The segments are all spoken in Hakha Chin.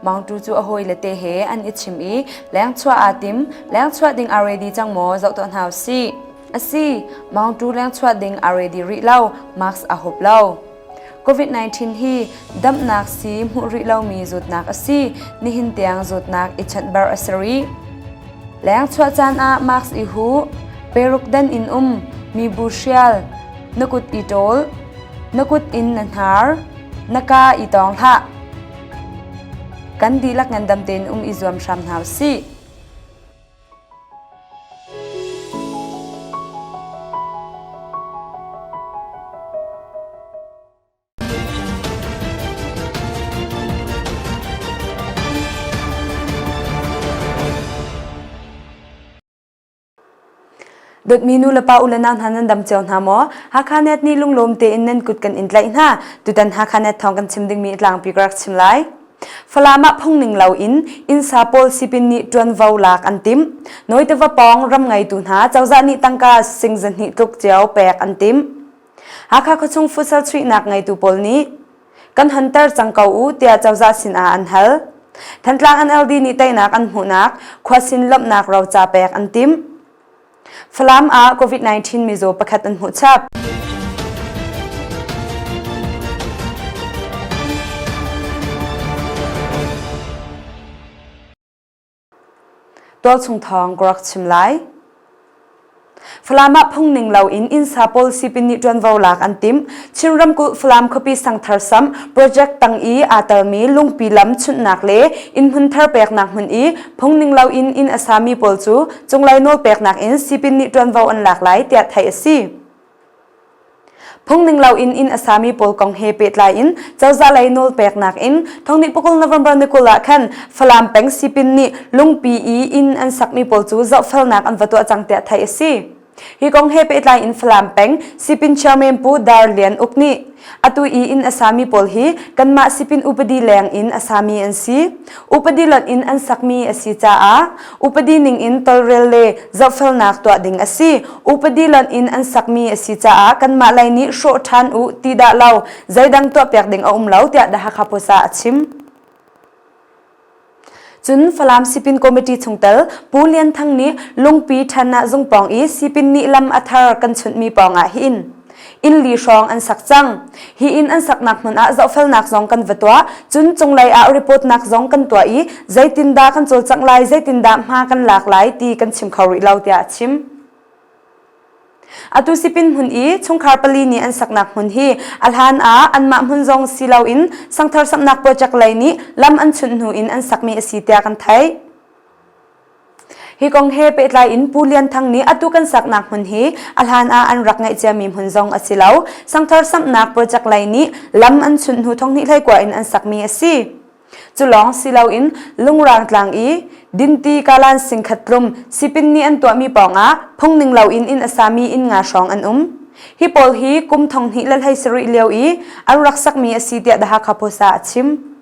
Mawngtu cu a hawile te he an i chim i lengchuah aa tim. Lengchuah ding aa ready cang maw zoh tuah hna usih. Asi, Mawngtu lengchuah ding aa ready rih lo, mask aa hup lo. COVID-19 hi damnak sii hmuh rih lomi zawtnak a si. Nihin tiang zawtnak i chanhbar a si rih. Lengchuah caan ah mask i huh, peruk dan in um, mibu hrial, na kut i ṭawl, na kut in na hnar, na kaa i tawng hlah. Kan dihlak ngandam tein um i zuam hram hna usih. Dawtmi nu le pa u le nau hna nan dam cio hna maw? Hakha Net nih lunglawm tein nan kut kan in tlaih hna. Tutan Hakha Net thawng kan chim dingmi tlangpi ka rak chim lai. Falam ah phungning loin innsa pawl sipin nih ṭuanvo lak an timh. Nawi tiva pawng ram ngeitu hna cozah nih tangka sing zahnih tluk cio pek an timh. Hakha khuachung futsal chuihnak ngeitu pawl nih kan hunter cang ko u tiah cozah sinah an hal. Thantlang NLD nih teinak an hmuhnak khua sin lawmhnak roca pek an timh. Falam ah COVID-19 mizaw pakhat an hmuh chap. Tualchung thawng ka rak chim lai. Falam ah phungning loin innsa pawl sipin nih ṭuanvo lak an timh. Chin ramkulh Falam khuapi sangthar samh project tang i aa telmi lungpi lam chunhnak le innhmun thar peknak hmun i phungning loin inn a sami pawl cu cunglei nawl peknak in sipin nih ṭuanvo an lak lai tiah theih a si. Phungning loin inn a sami pawl kong he pehtlai in cozah lei nawl peknak in thonghnih pakul November ni 20 ah khan Falam peng sipin nih lungpi i inn an sakmi pawl cu zohfelnak an va tuah cang tiah theih a si. Hi kong he pehtlai in Falam peng sipin chairman Pu Dar Lian Uk nih atu i inn a sami pawl hi kanmah sipin upadi leng in a sami an si. Upadi lonh in an sakmi a si caah upadi ning in tolrel le zohfelnak tuah ding a si. Upadi lonh in an sakmi a si caah kanmah lei nih hrawh ṭhan u ti dah lo zeidang tuahpiak ding a um lo tiah The Hakha Post ah a chim. Cun Falam Sipin Committee chungtel Pu Lian Thang nih Lungpi ṭhan ah zungpawng i sipin nih lam a thar kan chunhmi pawng ah hin inn li hrawng an sak cang. Hi inn an saknak hmun ah zohfelnak zong kan va tuah. Cun cunglei ah report-nak zong kan tuah i zeitindah kan cawlcangh lai, zeitindah hma kan lak lai ti kan chim kho rih lo tiah a chim. Atu sipin hmun i chungkhar pali nih an saknak hmun hi a hlan ah anmah hmun zong si loin sangthar samhnak project lei nih lam an chunh hnu in an sakmi a si tiah kan theih. Hi kong he pehtlai in Pu Lian Thang nih atu kan saknak hmun hi a hlan ah an rak ngeih ciami hmun zong a si lo. Sangthar samhnak project lei nih lam an chunh hnu thong hnih hleikua in an sakmi a si. Cu lawng si loin lungrang tlang i dinti kalan singkhat tlum sipin nih an tuahmi pawngah phungning loin inn a sami inn nga hrawng an um. Hi pawl hi kum thong hnih le hlei sarih lio i an rak sakmi a si tiah The Hakha Post ah a chim.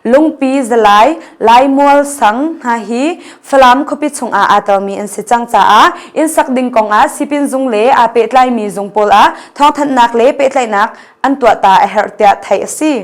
Lungpi, Zalai, Laimual sang hna hi Falam khuapi chungah aa telmi an si cang caah inn sak ding kongah sipin zung le aa pehtlaimi zung pawl ah thawngthanhnak le pehtlaihnak an tuah ta a herh tiah theih a si.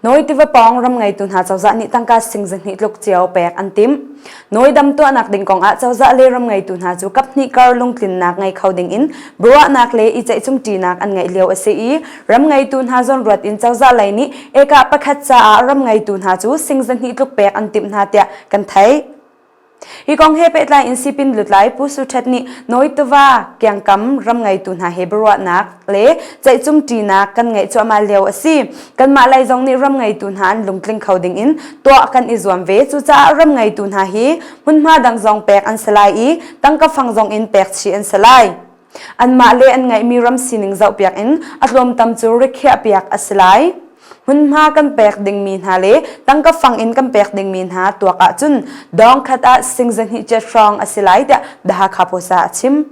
Nawi tiva pawng ram ngeitu hna cozah nih tangka sing zahnih tluk cio pek an timh. Nawi dam tuahnak ding kongah cozah le ram ngeitu hna cu kaphnih kar lungtlinnak ngei kho ding in biaruahnak le i ceihcumṭinak an ngeih lio a si i ram ngeitu hna zawnruat in cozah lei nih eka pakhat caah ram ngeitu hna cu sing zahnih tluk pek an timh hna tiah kan theih. Hi kong he pehtlai in sipin lutlai Pu Su Ṭhet nih Nawi tiva kiangkam ram ngeitu hna he biaruahnak le ceihcumṭinak kan ngeih cuahmah lio a si. Kanmah lei zong nih ram ngeitu hna an lungtling kho ding in tuah kan i zuam ve. Cucaah ram ngeitu hna hi hmunhma dang zong pek an si lai i tangka fang zong in pek chih an si lai. Anmah le an ngeihmi ram sining zohpiak in a tlawmtam cu rikhiahpiak a si lai. Hmunhma kan pek dingmi hna le tangka fang in kan pek dingmi hna tuak ahcun dawng khat ah sing zahnih ciat hrawng a si lai tiah The Hakha Post ah a chim.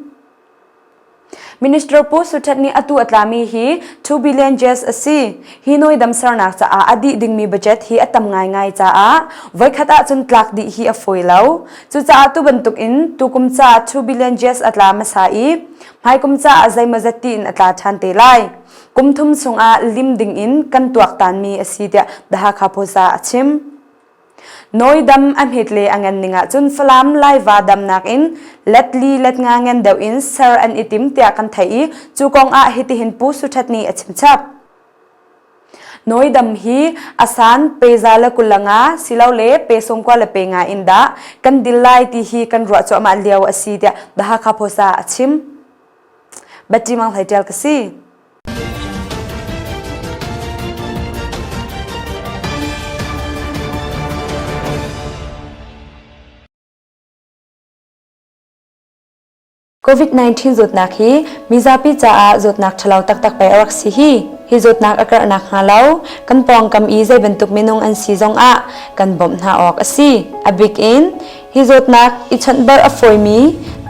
Minister Pu Suthat nih atu a tlami hi 2 billion jes a si. Hi nawi dam sernak caah a dih dingmi budget hi a tam ngaingai caah voikhat ahcun tlak dih hi a fawi lo. Cucaah tu bantuk in tukum ca 2 billion jes a tla hmasa i hmaikum caah zeimawzat tiin a tla ṭhan te lai. Kum thum chungah lim ding in kan tuaktanmi a si tiah The Hakha Post ah a chim. Nawi dam a hmet le a ngan ning ahcun Falam Laiva dam nakin let li let nga ngan deuh in ser an i tim tiah kan theih i cu kong ah hitihin Pu Suthat nih a chimchap. Nawi dam hi a san pe za le 20 le nga silole pe 90 le pe nga in dah kan dil lai ti hi kan ruah cuahmah lio a si tiah The Hakha Post ah a chim. Batti Mang Hlei Ṭial ka si. COVID-19 zawtnak hi mizapi caah zawtnak ṭhalo taktak pei a rak si hi. Hi zawtnak a karh nakhnga lo kan pawngkam i zei bantuk minung an si zongah kan bawmh hna awk a si. A bik in hi zawtnak i chawnhbarh a fawimi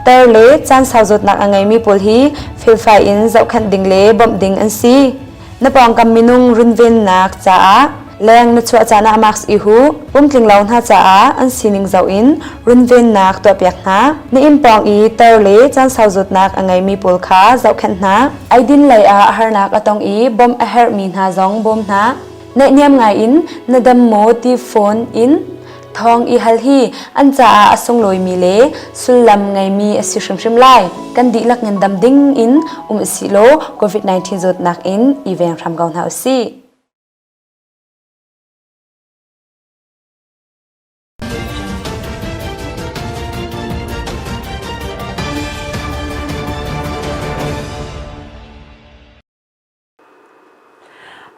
tar le caan sau zawtnak a ngeimi pawl hi felfai in zohkhenh ding le bawmh ding an si. Na pawngkam minung runvennak caah leng na chuah caan ah mask i huh, pumtling lo hna caah an sining zoh in runvennak tuahpiak hna. Na inn pawng i tar le caan sau zawtnak a ngeimi pawl kha zohkhenh hna. Eidin lei ah harnak a tong i bawmh a herhmi hna zong bawm hna. Naihniam ngai in na dam maw ti phone in Thawng i hal hi an caah a sunglawimi le sullam ngeimi a si hrimhrim lai. Kan dihlak ngandam ding in um usih law COVID-19 zawtnak in i veng hram ko hna usih.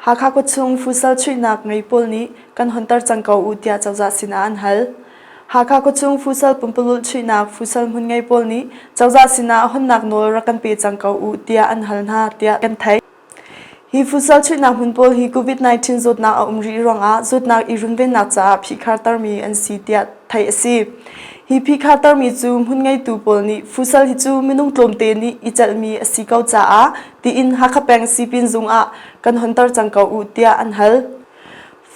Hakha khuachung futsal chuihnak ngei pawl nih kan honter cang ko u tiah cozah sinah an hal. Hakha khuachung futsal pumpululh chuihnak futsal hmun ngei pawl nih cozah sinah honnak nawl rak kan pe cang ko u tiah an hal hna tiah kan theih. Hi futsal chuihnak hmun pawl hi COVID-19 zawtnak a um rih ruangah zawtnak i runvennak caah phihkhartermi an si tiah theih a si. Hi phihkhartermi cu hmun ngeitu pawl nih futsal hi cu minung tlawmte nih i celhmi a si ko caah tiin Hakha peng sipin zung ah kan honter cang ko u tiah an hal.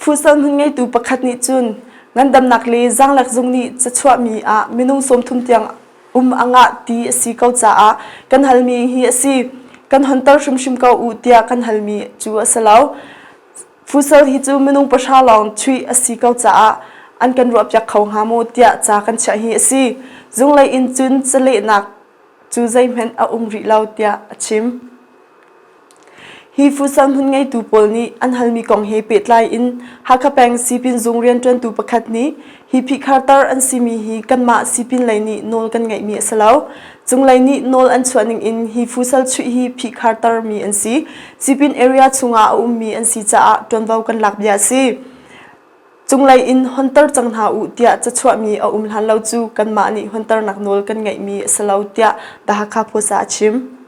Futsal hmun ngeitu pakhat nih cun ngandamnak le zaanglek zung nih cachuahmi ah minung 30 tiang um a ngah ti a si ko caah kan halmi hi a si. Kan honter hrimhrim ko u tiah kan halmi cu a si lo. Futsal hi cu minung pahra lawng chuih a si ko caah an kan ruahpiak kho hnga maw tiah ca kan chiah hi a si. Zunglei in cun calehnak cu zeihmanh a um rih lo tiah a chim. Hi futsal hmun ngeitu pawl nih an halmi kong he pehtlai in Hakha peng sipin zung rianṭuantu pakhat nih hi phihkharter an simi hi kanmah sipin lei nih nawl kan ngeihmi a si lo. Cunglei nih nawl an chuah ning in hi futsal chuih hi phihkhartermi an si. Sipin area chungah a ummi an si caah ṭuanvo kan lak bia a si. Cunglei in honter cang hna u tiah cachuahmi a um hlan lo cu kanmah nih honternak nawl kan ngeihmi a si lo tiah The Hakha Post ah a chim.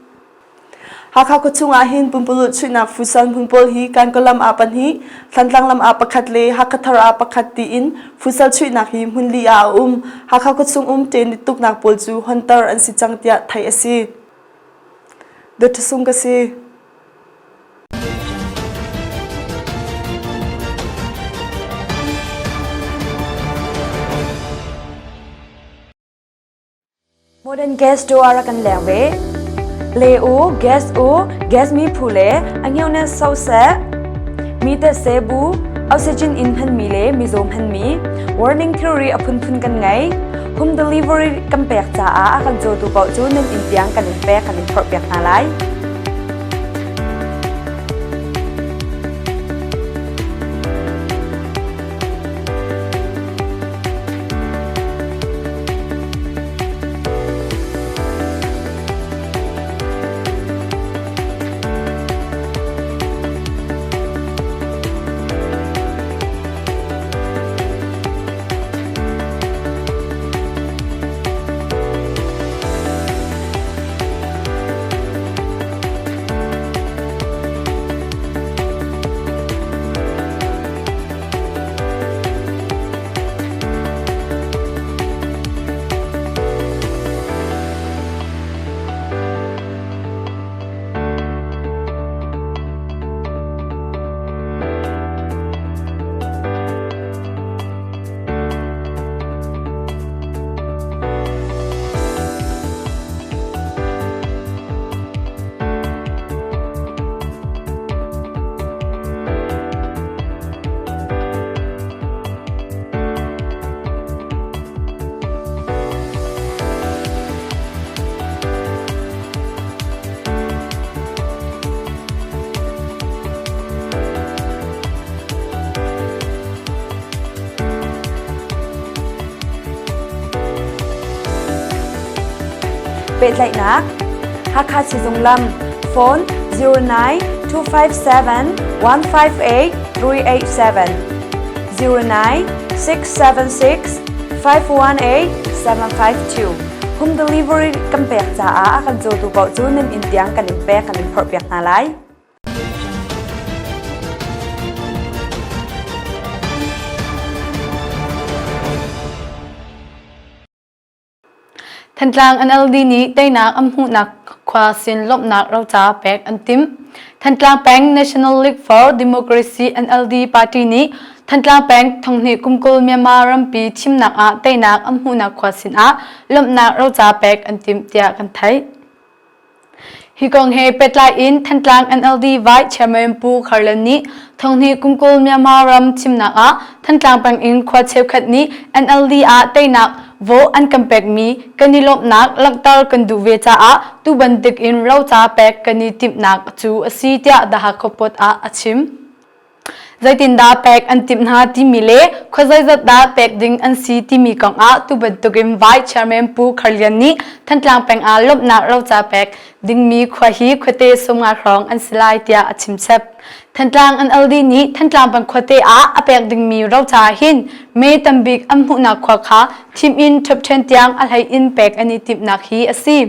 Hakha khuachung ah hin pumpululh chuihnak futsal hmun pawl hi Kankaw lam ah pahnih, Thantlang lam ah pakhat le Hakha Thar ah pakhat tiin futsal chuihnak hi hmun li ah a um. Hakha khuachung um ṭenit tuknak pawl cu honter an si cang tiah theih a si. Dawt ka si. Modern gas tu a rak kan leng ve. Le u, gas u, gas mi phu le a ngeu ne so se. Mi te se bu, oxygen in hman mi le mizaw hman mi, warning theory a phunphun kan ngei. Home delivery kan pek caah a kan cawtu paoh cu nan inn tiang kan in pek kan in phorhpiak hna lai. Pehtlaihnak Hakha Sizung lam phone 09 257 158 387 09 676 518 752 Home delivery kan pek caah a kan cawtu paoh cu nan inn tiang kan in pek kan in phorhpiak hna lai. Thantlang NLD nih teinak an hmuhnak khua sin lawmhnak roca pek an timh. Thantlang peng National League for Democracy NLD party nih Thantlang peng thonghnih kum 20 Myanmar rampi thimnak ah teinak an hmuhnak khua sin ah lawmhnak roca pek an timh tiah kan theih. Hi kong he pehtlai in Thantlang NLD Vice Chairman Pu Khar Lian nih thonghnih kum 20 Myanmar ram thimnak ah Thantlang peng in khua cheukhat nih NLD ah teinak vote an kan pekmi kan i lawmhnak langhter kan duh ve caah tu bantuk in roca pek kan i timhnak cu a si tiah The Hakha Post ah a chim. Zeitindah pek an timh hna timi le khua zeizat dah pek ding an si timi kong ah tu bantukin Vice Chairman Pu Khar Lian nih Thantlang peng ah lawmhnak roca pek dingmi khua hi khuate 50 hrawng an si lai tiah a chimchap. Thantlang NLD nih Thantlang peng khuate ah a pek dingmi roca hin me tambik an hmuhnak khua kha thim in top 10 tiang a hlei in pek an i timhnak hi a si.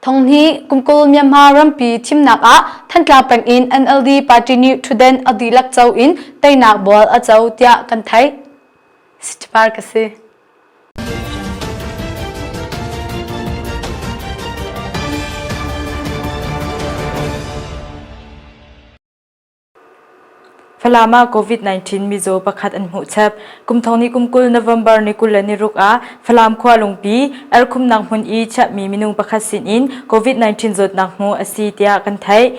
Thonghnih kum 20 Myanmar rampi thimnak ah Thantlang peng in NLD party nih ṭhutden a dihlak co in teinak bual a co tiah kan theih. Sitpar ka si. Falam ah COVID-19 mizaw pakhat an hmuh chap. Kum thong ni kum 20 November ni 26 ah Falam khua lungpi erkhumnak hmun i chiahmi minung pakhat sin in COVID-19 zawtnak hmuh a si tiah kan theih.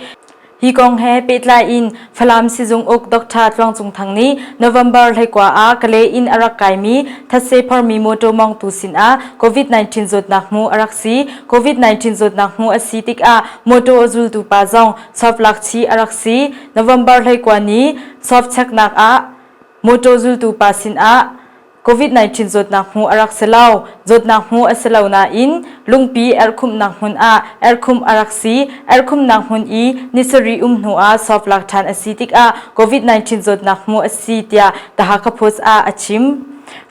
Hi kong he pehtlai in Falam sizung uk Dr. Tluang Cung Thang nih November 19 ah Kale in a rak kaimi thatse phormi motor mongtu sin ah COVID-19 zawtnak hmuh a rak si. COVID-19 zawtnak hmuh a si tikah motor a zultu pa zong Swab lakchih a rak si. November 19 ni swab cheknak ah motor zultu pa sinah COVID-19 zawtnak hmuh a rak si lo. Zawtnak hmuh a si lo nain lungpi erhkhumhnak hmun ah erhkhumh a rak si. Erhkhumhnak hmun i ni sarih um hnu ah swab lak ṭhan a si tikah COVID-19 zawtnak hmuh a si tiah The Hakha Post ah a chim.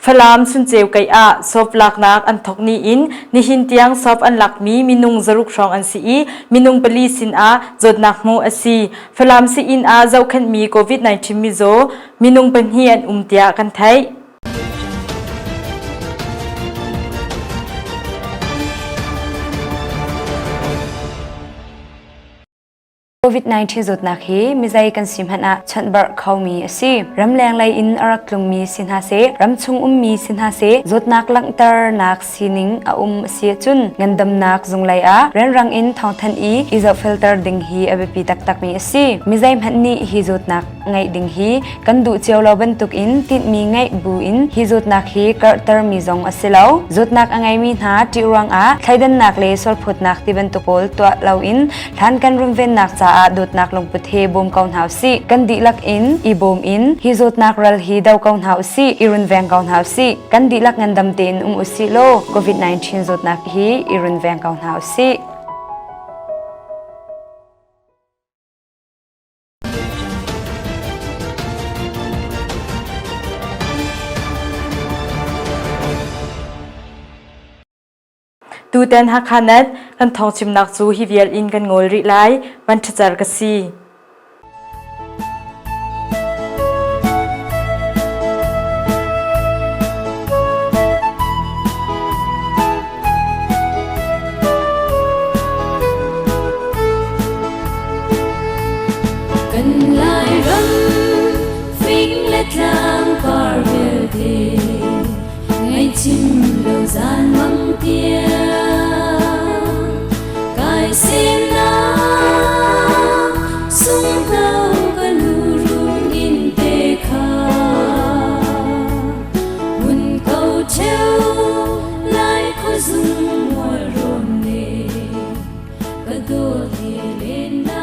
Falam Sunceu kei ah swab laknak an thawk ni in nihin tiang swab an lakmi minung zaruk hrawng an si i minung pali sin ah zawtnak hmuh a si. Falam sii-inn ah zohkhenhmi COVID-19 mizaw minung pahnih an um tiah kan theih. COVID-19 zawtnak hi mizei kan si hmanh ah chawnhbarh khomi a si. Ramleng lei in a rak tlungmi si hna seh, ramchung ummi si hna seh, zawtnak langhternak sining a um a si ahcun ngandamnak zung lei ah rianrang in thawngthanh i i zohfelter ding hi a biapi taktakmi a si. Mizei hmanh nih hi zawtnak ngeih ding hi kan duh cio lo bantukin tinhmi ngeih buin hi zawtnak hi karhtermi zong a si lo. Zawtnak a ngeimi hna ṭih ruangah thleidannak le sualphawtnak ti bantuk pawl tuah loin hlan kan runvennak caah dawtnak lungput he bawm ko hna usih. Kan dihlak in i bawm in hi zawtnak ral hi do ko hna usih, i runveng ko hna usih. Kan dihlak ngandam tein um usih law COVID-19 zawtnak hi i runveng ko hna usih. Tutan Hakha Net kan thawngchimnak cu hi vial in kan ngawl rih lai. Van ṭhacer ka si. Kan Lairam fing le tlang par vialte ngaihchim lo zan mang tiang kai semnak sunghno ka nu run in te kha mun ko cheu lai khuazung mual rawn ne ka dawt he len na.